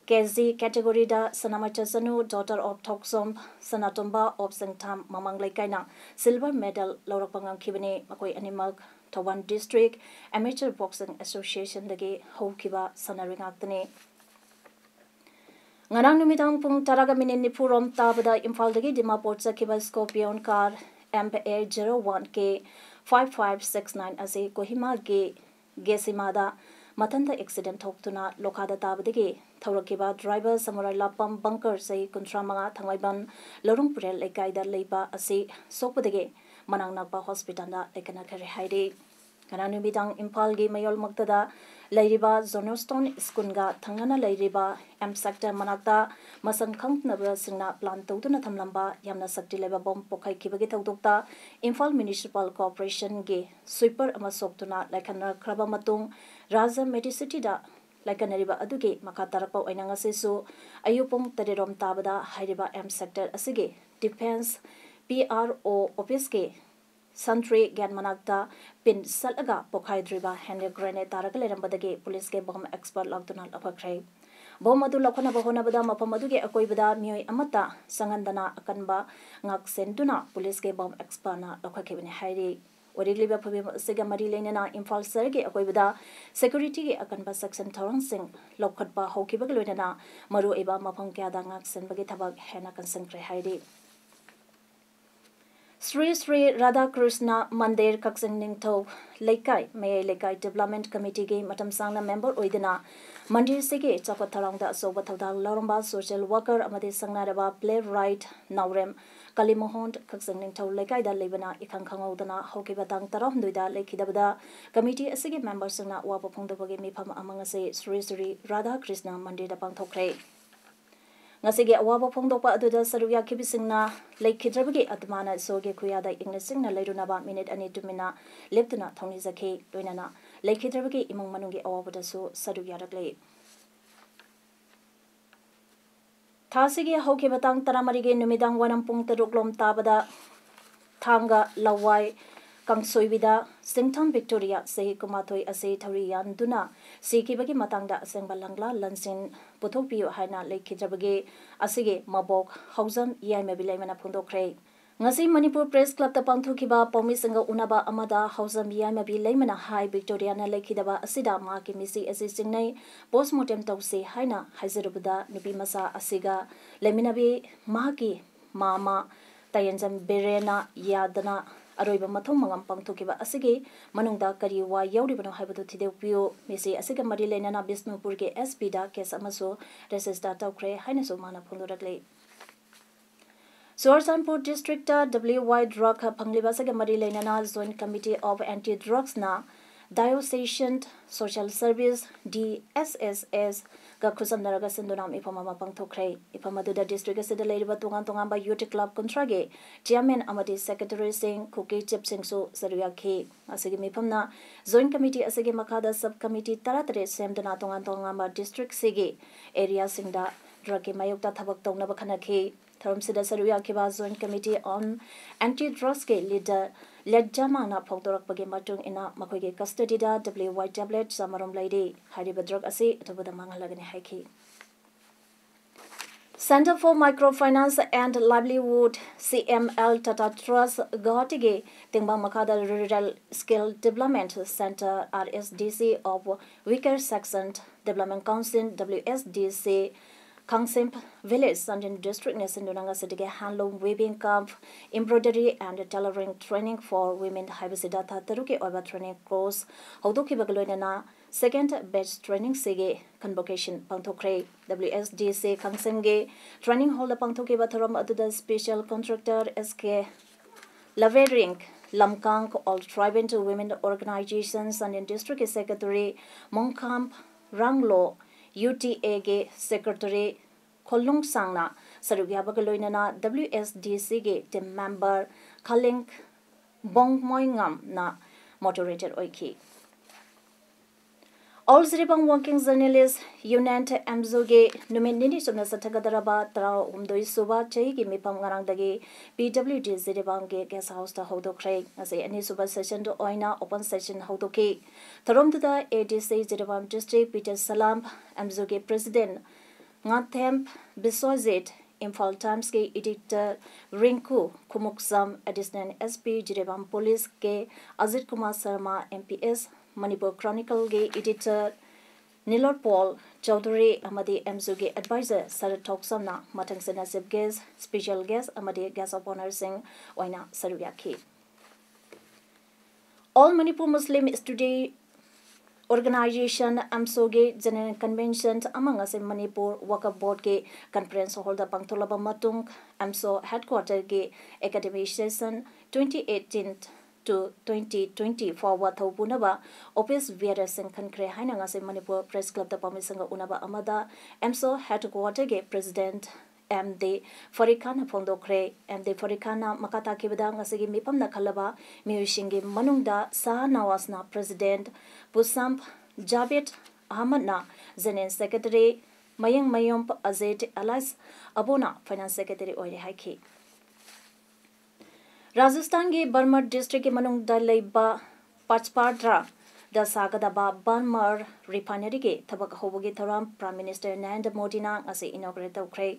ꯀꯦ ꯖꯤ ꯀꯦꯇꯦꯒꯣꯔꯤꯗ Sanamcha Chanu, daughter of Thokchom Sanatomba of Chingtham ꯃꯃꯥꯡ ꯂꯩꯀꯥꯏꯅ ꯁꯤꯜꯚꯔ ꯃꯦꯗꯜ ꯂꯧꯔꯛꯄ ꯉꯝꯈꯤꯕꯅꯤ꯫ ꯃꯈꯣꯏ ꯑꯅꯤꯃꯛ ꯊꯧꯕꯥꯜ ꯗꯤꯁꯇ꯭ꯔꯤꯛ ꯑꯦꯃꯦꯆꯔ ꯕꯣꯛꯁꯤꯡ ꯑꯦꯁꯣꯁꯤꯌꯦꯁꯟꯗꯒꯤ ꯍꯧꯈꯤꯕ ꯁꯥꯟꯅꯔꯣꯏ ꯉꯥꯛꯇꯅꯤ꯫ ꯉꯔꯥꯡ ꯅꯨꯃꯤꯗꯥꯡ ꯄꯨꯡ ꯇꯔꯥꯒ ꯃꯤꯅꯤꯠ ꯅꯤꯐꯨ ꯔꯣꯝ ꯇꯥꯕꯗ ꯏꯝꯐꯥꯜꯗꯒꯤ ꯗꯤꯃꯥꯄꯨꯔ ꯆꯠꯈꯤꯕ scorpion car M A zero one K five five six nine ꯑꯁꯤ ꯀꯣꯍꯤꯃꯥꯒꯤ ꯒꯦꯁꯤꯃꯥꯗ ꯃꯊꯟꯇ ꯑꯦꯛꯁꯤꯗꯦꯟ ꯊꯣꯛꯇꯨꯅ ꯂꯣꯈꯥꯗ ꯇꯥꯕꯗꯒꯤ ꯊꯧꯔꯛꯈꯤꯕ ꯗ꯭ꯔꯥꯏꯚꯔ ꯁꯃꯨꯔꯥꯏ ꯂꯥꯄꯝ ꯕꯪꯀꯔ, ꯆꯍꯤ ꯀꯨꯟꯊ꯭ꯔꯥ ꯃꯉꯥ, ꯊꯥꯡꯃꯩꯕꯟ ꯂꯧꯔꯨꯡ ꯄꯨꯔꯦꯜ ꯂꯩꯀꯥꯏꯗ ꯂꯩꯕ ꯑꯁꯤ ꯁꯣꯛꯄꯗꯒꯤ ꯃꯅꯥꯛ ꯅꯛꯄ ꯍꯣꯁꯄꯤꯇꯥꯜꯗ ꯂꯥꯏꯀꯠꯅꯈ꯭ꯔꯦ ꯍꯥꯏꯔꯤ꯫ ꯉꯔꯥꯡ ꯅꯨꯃꯤꯗꯥꯡ ꯏꯝꯐꯥꯜꯒꯤ ꯃꯌꯣꯜꯃꯛꯇꯗ ꯂꯩꯔꯤꯕ ꯖꯣꯅꯣꯁꯇꯣꯟ ꯁ꯭ꯀꯨꯜꯒ ꯊꯪꯅꯅ ꯂꯩꯔꯤꯕ ꯑꯦꯝ ꯁꯦꯛꯇꯔ ꯃꯅꯥꯛꯇ ꯃꯁꯛ ꯈꯪꯗꯅꯕꯁꯤꯡꯅ ꯄ꯭ꯂꯥꯟ ꯇꯧꯗꯨꯅ ꯊꯝꯂꯝꯕ ꯌꯥꯝꯅ ꯁꯛꯇꯤ ꯂꯩꯕ ꯕꯣꯝ ꯄꯣꯈꯥꯏꯈꯤꯕꯒꯤ ꯊꯧꯗꯣꯛꯇ ꯏꯝꯐꯥꯜ ꯃ꯭ꯌꯨꯅꯤꯁꯤꯄꯥꯜ ꯀꯣꯔꯄꯣꯔꯦꯁꯟꯒꯤ ꯁ꯭ꯋꯤꯄꯔ ꯑꯃ ꯁꯣꯛꯇꯨꯅ ꯂꯥꯏꯀꯠꯅꯈ꯭ꯔꯕ ꯃꯇꯨꯡ, ꯔꯥꯖ ꯃꯦꯗꯤꯁꯤꯇꯤꯗ ꯂꯥꯏꯀꯠꯅꯔꯤꯕ ꯑꯗꯨꯒꯤ ꯃꯈꯥ ꯇꯥꯔꯛꯄ ꯑꯣꯏꯅ ꯉꯁꯤꯁꯨ ꯑꯌꯨꯛ ꯄꯨꯡ ꯇꯔꯦꯠ ꯔꯣꯝ ꯇꯥꯕꯗ ꯍꯥꯏꯔꯤꯕ ꯑꯦꯝ ꯁꯦꯛꯇꯔ ꯑꯁꯤꯒꯤ ꯗꯤꯐꯦꯟꯁ ꯄꯤ ꯑꯥꯔ ꯑꯣ ꯑꯣꯐꯤꯁꯀꯤ ꯁꯟꯇ꯭ꯔꯤ ꯒꯦꯠ ꯃꯅꯥꯛꯇ ꯄꯤꯟ ꯆꯠꯂꯒ ꯄꯣꯈꯥꯏꯗ꯭ꯔꯤꯕ ꯍꯦꯟ ꯒ꯭ꯔꯦꯅꯦꯗ ꯇꯥꯔꯒ ꯂꯩꯔꯝꯕꯗꯒꯤ ꯄꯨꯂꯤꯁꯀꯤ ꯕꯣꯝ ꯑꯦꯛꯁꯄꯔꯠ ꯂꯥꯛꯇꯨꯅ ꯂꯧꯈꯠꯈ꯭ꯔꯦ꯫ ꯕꯣꯝ ꯑꯗꯨ ꯂꯧꯈꯠꯅꯕ ꯍꯣꯠꯅꯕꯗ ꯃꯐꯝ ꯑꯗꯨꯒꯤ ꯑꯀꯣꯏꯕꯗ ꯃꯤꯑꯣꯏ ꯑꯃꯠꯇ ꯆꯪꯍꯟꯗꯅ ꯑꯀꯟꯕ ꯉꯥꯛꯁꯦꯟꯗꯨꯅ ꯄꯨꯂꯤꯁꯀꯤ ꯕꯣꯝ ꯑꯦꯛꯁꯄꯔꯠꯅ ꯂꯧꯈꯠꯈꯤꯕꯅꯤ ꯍꯥꯏꯔꯤ꯫ ꯑꯣꯏꯔꯛꯂꯤꯕ ꯐꯤꯕꯝ ꯑꯁꯤꯒ ꯃꯔꯤ ꯂꯩꯅꯅ ꯏꯝꯐꯥꯜ ꯁꯍꯔꯒꯤ ꯑꯀꯣꯏꯕꯗ ꯁꯦꯀ꯭ꯌꯨꯔꯤꯇꯤꯒꯤ ꯑꯀꯟꯕ ꯆꯦꯛꯁꯤꯟ ꯊꯧꯔꯥꯡꯁꯤꯡ ꯂꯧꯈꯠꯄ ꯍꯧꯈꯤꯕꯒ ꯂꯣꯏꯅꯅ ꯃꯔꯨꯑꯣꯏꯕ ꯃꯐꯝ ꯀꯌꯥꯗ ꯉꯥꯛꯁꯦꯟꯕꯒꯤ ꯊꯕꯛ ꯍꯦꯟꯅ ꯀꯟꯁꯤꯟꯈ꯭ꯔꯦ ꯍꯥꯏꯔꯤ꯫ ꯁ꯭ꯔꯤ ꯁ꯭ꯔꯤ ꯔꯥꯙꯥꯀ꯭ꯔꯤꯁꯅ ꯃꯟꯗꯤꯔ, ꯀꯛꯆꯤꯡ ꯅꯤꯡꯊꯧ ꯂꯩꯀꯥꯏ ꯃꯌꯥꯏ ꯂꯩꯀꯥꯏ ꯗꯤꯕ꯭ꯂꯞꯃꯦꯟꯠ ꯀꯃꯤꯇꯤꯒꯤ ꯃꯇꯝ ꯁꯥꯡꯅ ꯃꯦꯝꯕꯔ ꯑꯣꯏꯗꯨꯅ ꯃꯟꯗꯤꯔꯁꯤꯒꯤ ꯆꯥꯎꯈꯠ ꯊꯧꯔꯥꯡꯗ ꯑꯆꯧꯕ ꯊꯧꯗꯥꯡ ꯂꯧꯔꯝꯕ ꯁꯣꯁꯤꯌꯦꯜ ꯋꯥꯔꯀꯔ ꯑꯃꯗꯤ ꯁꯛꯅꯥꯏꯔꯕ ꯄ꯭ꯂꯦ ꯔꯥꯏꯠ ꯅꯥꯎꯔꯦꯝ ꯀꯂꯤꯃꯣꯍꯟ ꯀꯛꯆꯤꯡ ꯅꯤꯡꯊꯧ ꯂꯩꯀꯥꯏꯗ ꯂꯩꯕꯅ ꯏꯈꯪ ꯈꯪꯍꯧꯗꯅ ꯍꯧꯈꯤꯕ ꯇꯥꯡ ꯇꯔꯥꯍꯨꯝꯗꯣꯏꯗ ꯂꯩꯈꯤꯗꯕꯗ ꯀꯃꯤꯇꯤ ꯑꯁꯤꯒꯤ ꯃꯦꯝꯕꯔꯁꯤꯡꯅ ꯑꯋꯥꯕ ꯐꯣꯡꯗꯣꯛꯄꯒꯤ ꯃꯤꯐꯝ ꯑꯃ ꯉꯁꯤ ꯁ꯭ꯔꯤ ꯁ꯭ꯔꯤ ꯔꯥꯙꯥꯀ꯭ꯔꯤꯁꯅ ꯃꯟꯗꯤꯔꯗ ꯄꯥꯡꯊꯣꯛꯈ꯭ꯔꯦ꯫ ꯉꯁꯤꯒꯤ ꯑꯋꯥꯕ ꯐꯣꯡꯗꯣꯛꯄ ꯑꯗꯨꯗ ꯁꯔꯨꯛ ꯌꯥꯈꯤꯕꯁꯤꯡꯅ ꯂꯩꯈꯤꯗ꯭ꯔꯕꯒꯤ ꯑꯥꯇꯃꯥꯅ ꯏꯁꯣꯔꯒꯤ ꯈꯨꯌꯥꯗ ꯏꯪꯅ ꯆꯤꯡꯅ ꯂꯩꯔꯨꯅꯕ ꯃꯤꯅꯤꯠ ꯑꯅꯤ ꯇꯨꯃꯤꯟꯅ ꯂꯦꯞꯇꯨꯅ ꯊꯧꯅꯤꯖꯈꯤ꯫ ꯂꯣꯏꯅꯅ ꯂꯩꯈꯤꯗ꯭ꯔꯕꯒꯤ ꯏꯃꯨꯡ ꯃꯅꯨꯡꯒꯤ ꯑꯋꯥꯕꯗꯁꯨ ꯁꯔꯨꯛ ꯌꯥꯔꯛꯂꯤ꯫ ꯊꯥ ꯑꯁꯤꯒꯤ ꯍꯧꯈꯤꯕ ꯇꯥꯡ ꯇꯔꯥꯃꯔꯤꯒꯤ ꯅꯨꯃꯤꯗꯥꯡ ꯋꯥꯏꯔꯝ ꯄꯨꯡ ꯇꯔꯨꯛ ꯂꯣꯝ ꯇꯥꯕꯗ ꯊꯥꯡꯒ ꯂꯋꯥꯏ ꯀꯥꯡꯁꯣꯏꯕꯤꯗ ꯁꯤꯡꯊꯥꯝ ꯕꯤꯛꯇꯣꯔꯤꯌꯥ, ꯆꯍꯤ ꯀꯨꯟꯃꯥꯊꯣꯏ ꯑꯁꯤ ꯊꯧꯔꯤ ꯌꯥꯟꯗꯨꯅ ꯁꯤꯈꯤꯕꯒꯤ ꯃꯇꯥꯡꯗ ꯑꯁꯦꯡꯕ ꯂꯪꯂꯥ ꯂꯟꯁꯤꯟ ꯄꯨꯊꯣꯛꯄꯤꯌꯨ ꯍꯥꯏꯅ ꯂꯩꯈꯤꯗ꯭ꯔꯕꯒꯤ ꯑꯁꯤꯒꯤ ꯃꯕꯣꯛ ꯍꯧꯖꯝ ꯌꯥꯏꯃꯕꯤ ꯂꯩꯃꯅ ꯐꯣꯡꯗꯣꯛꯈ꯭ꯔꯦ꯫ ꯉꯁꯤ ꯃꯅꯤꯄꯨꯔ ꯄ꯭ꯔꯦꯁ ꯀ꯭ꯂꯕꯇ ꯄꯥꯡꯊꯣꯛꯈꯤꯕ ꯄꯥꯎꯃꯤꯁꯤꯡꯒ ꯎꯅꯕ ꯑꯃꯗ ꯍꯧꯖꯝ ꯌꯥꯏꯃꯕꯤ ꯂꯩꯃꯅ ꯍꯥꯏ, ꯕꯤꯛꯇꯣꯔꯤꯌꯥꯅ ꯂꯩꯈꯤꯗꯕ ꯑꯁꯤꯗ ꯃꯍꯥꯛꯀꯤ ꯃꯤꯁꯤ ꯑꯁꯤ ꯆꯤꯡꯅꯩ, ꯄꯣꯁꯃꯣꯔꯇꯦꯝ ꯇꯧꯁꯤ ꯍꯥꯏꯅ ꯍꯥꯏꯖꯔꯨꯕꯗ ꯅꯨꯄꯤ ꯃꯆꯥ ꯑꯁꯤꯒ ꯂꯩꯃꯤꯟꯅꯕꯤ ꯃꯍꯥꯛꯀꯤ ꯃꯥꯃ ꯇꯥꯌꯦꯟꯖꯝ ꯕꯤꯔꯦꯟꯅ ꯌꯥꯗꯅ ꯑꯔꯣꯏꯕ ꯃꯊꯧ ꯃꯉꯝ ꯄꯥꯡꯊꯣꯛꯈꯤꯕ ꯑꯁꯤꯒꯤ ꯃꯅꯨꯡꯗ ꯀꯔꯤ ꯋꯥ ꯌꯥꯎꯔꯤꯕꯅꯣ ꯍꯥꯏꯕꯗꯨ ꯊꯤꯗꯣꯛꯄꯤꯌꯨ꯫ ꯃꯤꯁꯤ ꯑꯁꯤꯒ ꯃꯔꯤ ꯂꯩꯅꯅ ꯕꯤꯁꯅꯨꯄꯨꯔꯒꯤ S P ꯗ case ꯑꯃꯁꯨ register ꯇꯧꯈ꯭ꯔꯦ ꯍꯥꯏꯅꯁꯨ ꯃꯥꯅ ꯐꯣꯡꯗꯣꯔꯛꯂꯤ꯫ ꯆꯨꯔꯆꯥꯟꯄꯨꯔ district ꯇ W Y drug ꯐꯪꯂꯤꯕ ꯑꯁꯤꯒ ꯃꯔꯤ ꯂꯩꯅꯅ Joint Committee of Anti Drugs ꯅ Diocesan Social Service, D S S S ꯒ ꯈꯨꯠꯁꯝꯅꯔꯒ ꯁꯤꯟꯗꯨꯅ ꯃꯤꯐꯝ ꯑꯃ ꯄꯥꯡꯊꯣꯛꯈ꯭ꯔꯦ꯫ ꯃꯤꯐꯝ ꯑꯗꯨꯗ district ꯑꯁꯤꯗ ꯂꯩꯔꯤꯕ ꯇꯣꯉꯥꯟ ꯇꯣꯉꯥꯟꯕ youth club ꯀꯨꯟꯊ꯭ꯔꯥꯒꯤ chairman ꯑꯃꯗꯤ secretaryꯁꯤꯡ, ꯈꯨꯀꯤ chiefꯁꯤꯡꯁꯨ ꯁꯔꯨꯛ ꯌꯥꯈꯤ꯫ ꯑꯁꯤꯒꯤ ꯃꯤꯐꯝꯅ Joint Committee ꯑꯁꯤꯒꯤ ꯃꯈꯥꯗ sub committee ꯇꯔꯥꯇꯔꯦꯠ ꯁꯦꯝꯗꯨꯅ ꯇꯣꯉꯥꯟ ꯇꯣꯉꯥꯟꯕ districtꯁꯤꯒꯤ areaꯁꯤꯡꯗ drugꯀꯤ ꯃꯥꯌꯣꯛꯇ ꯊꯕꯛ ꯇꯧꯅꯕ ꯈꯟꯅꯈꯤ꯫ ꯊꯧꯔꯝꯁꯤꯗ ꯁꯔꯨꯛ ꯌꯥꯈꯤꯕ Joint Committee on Anti Drugsꯀꯤ leader ꯂꯦꯠꯖꯥꯃꯥꯡꯅ ꯐꯣꯡꯗꯣꯔꯛꯄꯒꯤ ꯃꯇꯨꯡ ꯏꯟꯅ, ꯃꯈꯣꯏꯒꯤ custodyꯗ W Y tablet ꯆꯥꯃꯔꯣꯝ ꯂꯩꯔꯤ꯫ ꯍꯥꯏꯔꯤꯕ drug ꯑꯁꯤ ꯑꯊꯨꯕꯗ ꯃꯥꯡꯍꯜꯂꯒꯅꯤ ꯍꯥꯏꯈꯤ꯫ Centre for Microfinance and Livelihood, C M L Tata Trust, ꯒꯧꯍꯥꯇꯤꯒꯤ ꯇꯦꯡꯕꯥꯡ ꯃꯈꯥꯗ Rural Skill Development Centre, R S D C of Weaker Section Development Council, W S D C, ꯈꯥꯡꯁꯦꯝ Village, Chandel districtꯅ ꯁꯤꯟꯗꯨꯅ ꯉꯁꯤꯗꯒꯤ handloom weaving cum embroidery and tailoring training for women ꯍꯥꯏꯕꯁꯤꯗ ꯊꯥ ꯇꯔꯨꯛꯀꯤ ꯑꯣꯏꯕ training course ꯍꯧꯗꯣꯛꯈꯤꯕꯒ ꯂꯣꯏꯅꯅ second batch trainingꯁꯤꯒꯤ convocation ꯄꯥꯡꯊꯣꯛꯈ꯭ꯔꯦ꯫ W S D C ꯈꯥꯡꯁꯦꯝꯒꯤ training hallꯗ ꯄꯥꯡꯊꯣꯛꯈꯤꯕ ꯊꯧꯔꯝ ꯑꯗꯨꯗ special contractor S K Lavering, Lamkang, All Tribal Women Organization, Chꯥꯟꯗꯦꯜ districtꯀꯤ secretary ꯃꯣꯡꯈꯥꯝ ꯔꯥꯡꯂꯣ, U T Aꯒꯤ secretary ꯈꯣꯜꯂꯨꯡ ꯁꯥꯡꯅ ꯁꯔꯨꯛ ꯌꯥꯕꯒ ꯂꯣꯏꯅꯅ W S D Cꯒꯤ team member ꯈꯥꯂꯤꯡ ꯕꯣꯡꯃꯣꯏꯉꯝꯅ moderator ꯑꯣꯏꯈꯤ꯫ All Jiribam Working Journalist Union, AMJUꯒꯤ ꯅꯨꯃꯤꯠ ꯅꯤꯅꯤ ꯆꯨꯞꯅ ꯆꯠꯊꯒꯗꯧꯔꯕ ꯇꯔꯥꯍꯨꯝꯗꯣꯏ ꯁꯨꯕ ꯆꯍꯤꯒꯤ ꯃꯤꯐꯝ ꯉꯔꯥꯡꯗꯒꯤ P W D ꯖꯤꯔꯤꯕꯥꯝꯒꯤ guest houseꯇ ꯍꯧꯗꯣꯛꯈ꯭ꯔꯦ꯫ ꯉꯁꯤ ꯑꯅꯤꯁꯨꯕ sessionꯗ ꯑꯣꯏꯅ open session ꯍꯧꯗꯣꯛꯈꯤ꯫ ꯊꯧꯔꯝꯗꯨꯗ A D C Jiribam district Peter Salam, AMJUꯒꯤ president ꯉꯥꯊꯦꯝ Biswajit, Imphal Timesꯀꯤ editor ꯔꯤꯡꯀꯨ Khumukcham, additional S P Jiribam police K Ajit Kumar Sharma, M P S Manipur Chronicleꯒꯤ editor ꯅꯤꯂꯣꯠꯄꯣꯜ Chaudhuri ꯑꯃꯗꯤ AMJUꯒꯤ advisor ꯁꯔꯠ ꯊꯣꯛꯆꯝꯅ ꯃꯊꯪꯁꯤꯠꯅ chief guest, special guest ꯑꯃꯗꯤ guest of honourꯁꯤꯡ ꯑꯣꯏꯅ ꯁꯔꯨꯛ ꯌꯥꯈꯤ꯫ All Manipur Muslim Student Organization, AMSO ꯒꯤ General Convention ꯑꯃ ꯉꯁꯤ Manipur ꯋꯥꯀꯐ ꯕꯣꯔꯗꯀꯤ conference hall ꯗ ꯄꯥꯡꯊꯣꯛꯂꯕ ꯃꯇꯨꯡ, AMSO headquarter ꯒꯤ academic session twenty eighteen to twenty twenty ꯐꯥꯎꯕ ꯊꯧ ꯄꯨꯅꯕ office bearer ꯁꯤꯡ ꯈꯟꯈ꯭ꯔꯦ ꯍꯥꯏꯅ ꯉꯁꯤ ꯃꯅꯤꯄꯨꯔ Press Club ꯗ ꯄꯥꯎꯃꯤꯁꯤꯡꯒ ꯎꯅꯕ ꯑꯃꯗ AMSO headquarter ꯒꯤ President ꯑꯦꯝ ꯗꯤ ꯐꯔꯤꯛ ꯈꯥꯟꯅ ꯐꯣꯡꯗꯣꯛꯈ꯭ꯔꯦ꯫ ꯑꯦꯝ ꯗꯤ ꯐꯔꯤꯛ ꯈꯥꯟꯅ ꯃꯈꯥ ꯇꯥꯈꯤꯕꯗ, ꯉꯁꯤꯒꯤ ꯃꯤꯐꯝꯅ ꯈꯜꯂꯕ ꯃꯤꯑꯣꯏꯁꯤꯡꯒꯤ ꯃꯅꯨꯡꯗ ꯁꯥꯍ ꯅꯋꯥꯖꯅ President, ꯄꯨꯁꯥꯝ ꯖꯥꯕꯦꯗ ꯑꯍꯃꯗꯅ General Secretary, ꯃꯌꯦꯡꯃꯌꯨꯝ ꯑꯖꯤꯠ ꯑꯦꯂꯥꯏꯁ ꯑꯕꯣꯅ Finance Secretary ꯑꯣꯏꯔꯦ ꯍꯥꯏꯈꯤ꯫ ꯔꯥꯖꯁꯊꯥꯟꯒꯤ ꯕꯔꯃꯔ district ꯀꯤ ꯃꯅꯨꯡꯗ ꯂꯩꯕ ꯄꯆꯄꯥꯗ꯭ꯔꯥꯗ ꯁꯥꯒꯗꯕ ꯕꯔꯃꯔ refinery ꯒꯤ ꯊꯕꯛ ꯍꯧꯕꯒꯤ ꯊꯧꯔꯝ Prime Minister ꯅꯔꯦꯟꯗ꯭ꯔ ꯃꯣꯗꯤꯅ ꯉꯁꯤ inaugurate ꯇꯧꯈ꯭ꯔꯦ꯫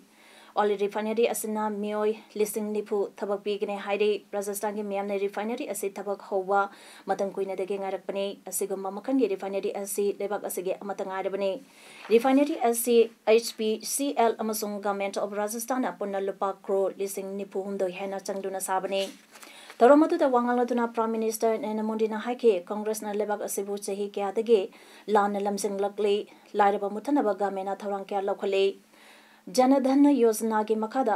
Oil refinery ꯑꯁꯤꯅ ꯃꯤꯑꯣꯏ ꯂꯤꯁꯤꯡ ꯅꯤꯐꯨ ꯊꯕꯛ ꯄꯤꯒꯅꯤ ꯍꯥꯏꯔꯤ꯫ ꯔꯥꯖꯁꯊꯥꯟꯒꯤ ꯃꯤꯌꯥꯝꯅ refinery ꯑꯁꯤ ꯊꯕꯛ ꯍꯧꯕ ꯃꯇꯝ ꯀꯨꯏꯅꯗꯒꯤ ꯉꯥꯏꯔꯛꯄꯅꯤ꯫ ꯑꯁꯤꯒꯨꯝꯕ ꯃꯈꯜꯒꯤ refinery ꯑꯁꯤ ꯂꯩꯕꯥꯛ ꯑꯁꯤꯒꯤ ꯑꯃꯠꯇ ꯉꯥꯏꯔꯕꯅꯤ꯫ Refinery ꯑꯁꯤ H P C L ꯑꯃꯁꯨꯡ Government of Rajasthan ꯅ ꯄꯨꯟꯅ ꯂꯨꯄꯥ ꯀ꯭ꯔꯣꯔ ꯂꯤꯁꯤꯡ ꯅꯤꯐꯨ ꯍꯨꯝꯗꯣꯏ ꯍꯦꯟꯅ ꯆꯪꯗꯨꯅ ꯁꯥꯕꯅꯤ꯫ ꯊꯧꯔꯝ ꯑꯗꯨꯗ ꯋꯥ ꯉꯥꯡꯂꯗꯨꯅ Prime Minister ꯅꯔꯦꯟꯗ꯭ꯔ ꯃꯣꯗꯤꯅ ꯍꯥꯏꯈꯤ, ꯀꯪꯒ꯭ꯔꯦꯁꯅ ꯂꯩꯕꯥꯛ ꯑꯁꯤꯕꯨ ꯆꯍꯤ ꯀꯌꯥꯗꯒꯤ ꯂꯥꯟꯅ ꯂꯝꯖꯤꯡꯂꯛꯂꯤ, ꯂꯥꯏꯔꯕ ꯃꯨꯠꯊꯅꯕ government ꯅ ꯊꯧꯔꯥꯡ ꯀꯌꯥ ꯂꯧꯈꯠꯂꯤ꯫ ꯖꯅ ꯙꯟ ꯌꯣꯖꯅꯥꯒꯤ ꯃꯈꯥꯗ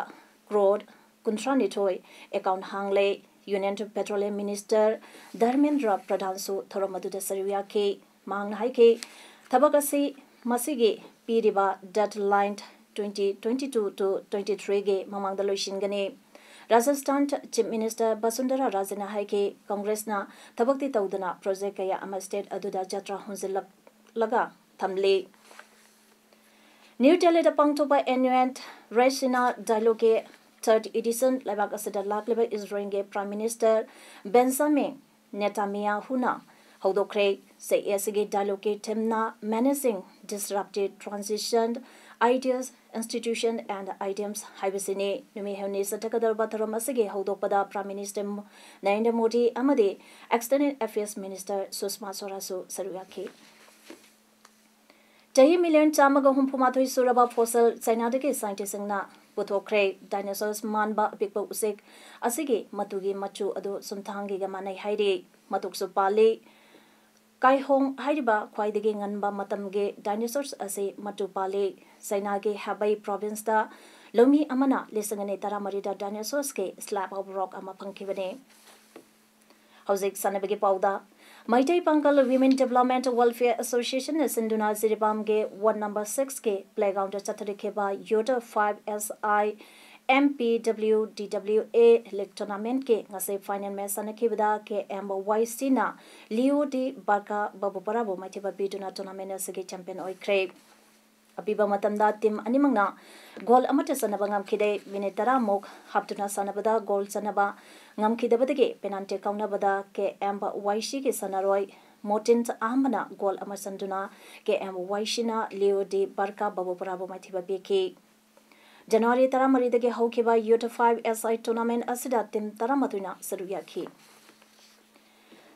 crore ꯀꯨꯟꯊ꯭ꯔꯥꯅꯤꯊꯣꯏ account ꯍꯥꯡꯂꯦ꯫ Union Petroleum Minister Dharmendra ꯄ꯭ꯔꯙꯥꯟꯁꯨ ꯊꯧꯔꯝ ꯑꯗꯨꯗ ꯁꯔꯨꯛ ꯌꯥꯈꯤ꯫ ꯃꯍꯥꯛꯅ ꯍꯥꯏꯈꯤ, ꯊꯕꯛ ꯑꯁꯤ ꯃꯁꯤꯒꯤ ꯄꯤꯔꯤꯕ deadline twenty twenty-two to twenty-three ꯒꯤ ꯃꯃꯥꯡꯗ ꯂꯣꯏꯁꯤꯟꯒꯅꯤ꯫ ꯔꯥꯖꯁꯊꯥꯟ Chief Minister ꯕꯁꯨꯟꯙꯔꯥ ꯔꯥꯖꯦꯅ ꯍꯥꯏꯈꯤ, ꯀꯪꯒ꯭ꯔꯦꯁꯅ ꯊꯕꯛꯇꯤ ꯇꯧꯗꯨꯅ project ꯀꯌꯥ ꯑꯃ state ꯑꯗꯨꯗ ꯖꯇ꯭ꯔꯥ ꯍꯨꯟꯖꯤꯜꯂꯛꯂꯒ ꯊꯝꯂꯤ꯫ ꯅ꯭ꯌꯨ ꯗꯦꯜꯂꯤꯗ ꯄꯥꯡꯊꯣꯛꯄ annual Raisina Dialogue ꯒꯤ third edition ꯂꯩꯕꯥꯛ ꯑꯁꯤꯗ ꯂꯥꯛꯂꯤꯕ ꯏꯖꯔꯦꯜꯒꯤ Prime Minister ꯕꯦꯟꯖꯥꯃꯤꯟ ꯅꯦꯇꯥꯟꯌꯥꯍꯨꯅ ꯍꯧꯗꯣꯛꯈ꯭ꯔꯦ꯫ ꯆꯍꯤ ꯑꯁꯤꯒꯤ dialogue ꯀꯤ theme ꯅ Managing Disruptive Transition, Ideas, Institution and Ideas ꯍꯥꯏꯕꯁꯤꯅꯤ꯫ ꯅꯨꯃꯤꯠ ꯍꯨꯝꯅꯤ ꯆꯠꯊꯒꯗꯧꯔꯕ ꯊꯧꯔꯝ ꯑꯁꯤꯒꯤ ꯍꯧꯗꯣꯛꯄꯗ Prime Minister ꯅꯔꯦꯟꯗ꯭ꯔ ꯃꯣꯗꯤ ꯑꯃꯗꯤ External Affairs Minister ꯁꯨꯁꯃꯥ ꯁ꯭ꯋꯥꯔꯥꯖꯁꯨ ꯁꯔꯨꯛ ꯌꯥꯈꯤ꯫ ꯆꯍꯤ ꯃꯤꯂꯤꯌꯟ ꯆꯥꯝꯃꯒ ꯍꯨꯝꯐꯨ ꯃꯥꯊꯣꯏ ꯁꯨꯔꯕ fossil ꯆꯥꯏꯅꯥꯗꯒꯤ scientist ꯁꯤꯡꯅ ꯄꯨꯊꯣꯛꯈ꯭ꯔꯦ꯫ Dinosaurs ꯃꯥꯟꯕ ꯑꯄꯤꯛꯄ ꯎꯆꯦꯛ ꯑꯁꯤꯒꯤ ꯃꯇꯨꯒꯤ ꯃꯆꯨ ꯑꯗꯨ ꯁꯨꯝꯊꯥꯡꯒꯤꯒ ꯃꯥꯟꯅꯩ ꯍꯥꯏꯔꯤ꯫ ꯃꯇꯨꯁꯨ ꯄꯥꯜꯂꯤ꯫ ꯀꯥꯏꯍꯣꯡ ꯍꯥꯏꯔꯤꯕ ꯈ꯭ꯋꯥꯏꯗꯒꯤ ꯉꯟꯕ ꯃꯇꯝꯒꯤ dinosaurs ꯑꯁꯤ ꯃꯇꯨ ꯄꯥꯜꯂꯤ꯫ ꯆꯩꯅꯥꯒꯤ ꯍꯦꯕꯩ provinceꯇ ꯂꯧꯃꯤ ꯑꯃꯅ ꯂꯤꯁꯤꯡ ꯑꯅꯤ ꯇꯔꯥꯃꯔꯤꯗ dinosaurs ꯀꯤ slab of rock ꯑꯃ ꯐꯪꯈꯤꯕꯅꯤ꯫ ꯍꯧꯖꯤꯛ ꯁꯥꯟꯅꯕꯒꯤ ꯄꯥꯎꯗ꯫ ꯃꯩꯇꯩ ꯄꯥꯡꯒꯜ Women Development Welfare Associationꯅ ꯁꯤꯟꯗꯨꯅ ꯖꯤꯔꯤꯕꯥꯝꯒꯤ ward number sixꯀꯤ playgroundꯗ ꯆꯠꯊꯔꯛꯈꯤꯕ Youth five S I M P W D W A league tournamentꯀꯤ ꯉꯁꯤ final match ꯁꯥꯟꯅꯈꯤꯕꯗ K M Y Cꯅ Leo de Barca Babuparabu ꯃꯥꯏꯊꯤꯕ ꯄꯤꯗꯨꯅ tournament ꯑꯁꯤꯒꯤ champion ꯑꯣꯏꯈ꯭ꯔꯦ꯫ ꯑꯄꯤꯕ ꯃꯇꯝꯗ team ꯑꯅꯤꯃꯛꯅ goal ꯑꯃꯠꯇ ꯆꯟꯅꯕ ꯉꯝꯈꯤꯗꯦ꯫ Minute ꯇꯔꯥꯃꯨꯛ ꯍꯥꯞꯇꯨꯅ ꯁꯥꯟꯅꯕꯗ goal ꯆꯟꯅꯕ ꯉꯝꯈꯤꯗꯕꯗꯒꯤ penalty ꯀꯥꯎꯅꯕꯗ K M Y Cꯒꯤ ꯁꯥꯟꯅꯔꯣꯏ ꯃꯣꯇꯤꯟ ꯑꯍꯥꯟꯕꯅ goal ꯑꯃ ꯆꯟꯗꯨꯅ K M Y Cꯅ Leo de Barca Babuparabu ꯃꯥꯏꯊꯤꯕ ꯄꯤꯈꯤ꯫ January ꯇꯔꯥꯃꯔꯤꯗꯒꯤ ꯍꯧꯈꯤꯕ Youth five S I tournament ꯑꯁꯤꯗ team ꯇꯔꯥꯃꯥꯊꯣꯏꯅ ꯁꯔꯨꯛ ꯌꯥꯈꯤ꯫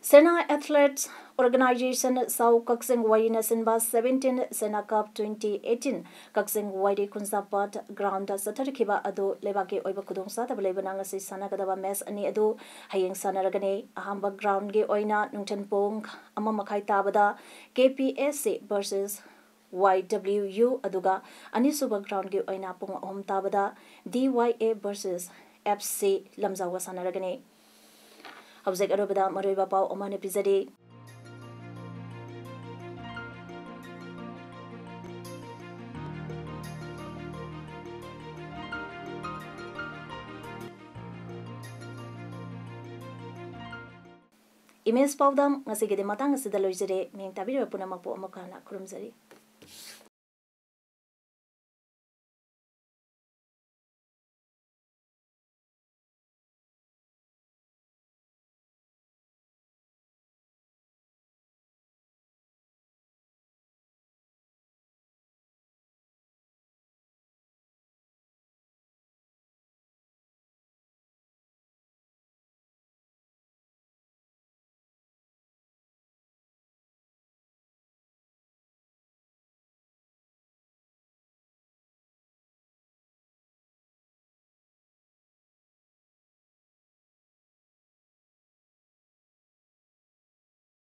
Sena Athletes Organization South ꯀꯛꯆꯤꯡ ꯋꯥꯏꯔꯤꯅ ꯁꯤꯟꯕ seventeen Sena Cup twenty eighteen ꯀꯛꯆꯤꯡ ꯋꯥꯏꯔꯤ ꯈꯨꯟꯖꯥꯄꯥꯠ groundꯗ ꯆꯠꯊꯔꯛꯈꯤꯕ ꯑꯗꯨ ꯂꯩꯕꯥꯛꯀꯤ ꯑꯣꯏꯕ ꯈꯨꯗꯣꯡꯆꯥꯗꯕ ꯂꯩꯕꯅ ꯉꯁꯤ ꯁꯥꯟꯅꯒꯗꯕ match ꯑꯅꯤ ꯑꯗꯨ ꯍꯌꯦꯡ ꯁꯥꯟꯅꯔꯒꯅꯤ꯫ ꯑꯍꯥꯟꯕ groundꯒꯤ ꯑꯣꯏꯅ ꯅꯨꯡꯊꯤꯜ ꯄꯨꯡ ꯑꯃ ꯃꯈꯥꯏ ꯇꯥꯕꯗ K P S C versus Y W U, ꯑꯗꯨꯒ ꯑꯅꯤꯁꯨꯕ groundꯒꯤ ꯑꯣꯏꯅ ꯄꯨꯡ ꯑꯍꯨꯝ ꯇꯥꯕꯗ D Y A versus F C ꯂꯝꯖꯥꯎꯒ ꯁꯥꯟꯅꯔꯒꯅꯤ꯫ ꯍꯧꯖꯤꯛ ꯑꯔꯣꯏꯕꯗ ꯃꯔꯨꯑꯣꯏꯕ ꯄꯥꯎ ꯑꯃ ꯍꯥꯟꯅ ꯄꯤꯖꯔꯤ꯫ Image ꯄꯥꯎꯗꯝ ꯉꯁꯤꯒꯤꯗꯤ ꯃꯇꯥꯡ ꯑꯁꯤꯗ ꯂꯣꯏꯖꯔꯦ꯫ ꯃꯤꯠꯌꯦꯡ ꯇꯥꯕꯤꯔꯤꯕ ꯄꯨꯝꯅꯃꯛꯄꯨ ꯑꯃꯨꯛ ꯍꯟꯅ ꯈꯨꯔꯨꯝꯖꯔꯤ꯫